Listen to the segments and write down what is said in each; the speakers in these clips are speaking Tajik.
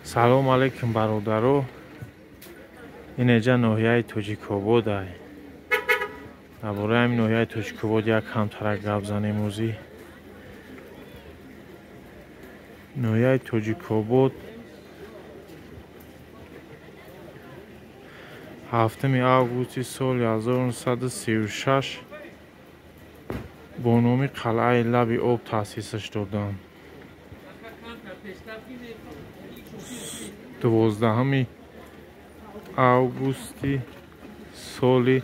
Салом алейкум, бародаро. Ин эҷа ноҳияи Тоҷикобод ай. Дар бораи ҳамин ноҳияи Тоҷикобод як камтарак гап занем ӯзӣ. Ноҳияи Тоҷикобод 7 августи соли 1936 бо номи қалъаи лаби об таъсисаш доданд. 12 августи соли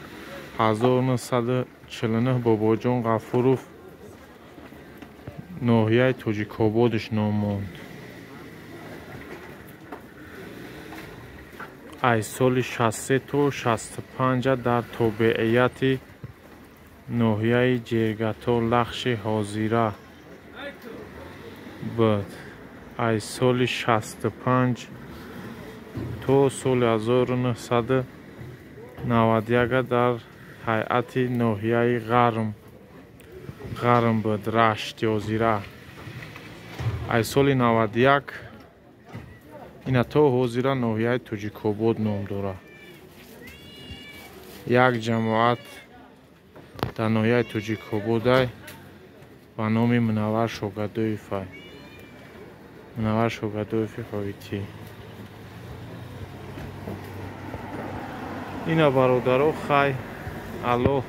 1949 Бобоҷон Ғафуров ноҳияи Тоҷикободаш ном монд. Аз соли 63 то 65 дар тобеияти ноҳияи Ҷергато Лахши ҳозира буд. Аз соли 65 то соли 1991 дар ҳайати ноҳияи Ғарм буд, Рашти ҳозира. Аз соли 91 ина то ҳозира ноҳияи Тоҷикобод ном дорад. Як ҷамоат дар ноҳияи Тоҷикободай ба номи Мунаввар Шогадоевай. Мунаввар Шогадоеви Ҳоитӣ. Ина бародаро, хай Аллоҳ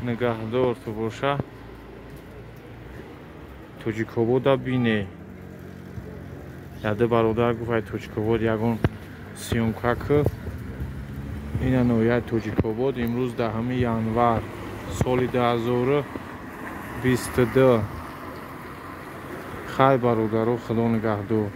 нигаҳдор ту боша. Тоҷикобода бине. Яде бародар гуфт, ай Тоҷикобод ягон съёмка ку. Ина ноҳияи Тоҷикобод имрӯз 10 январ соли 2022. Хай бародаро, Худо нигаҳдор.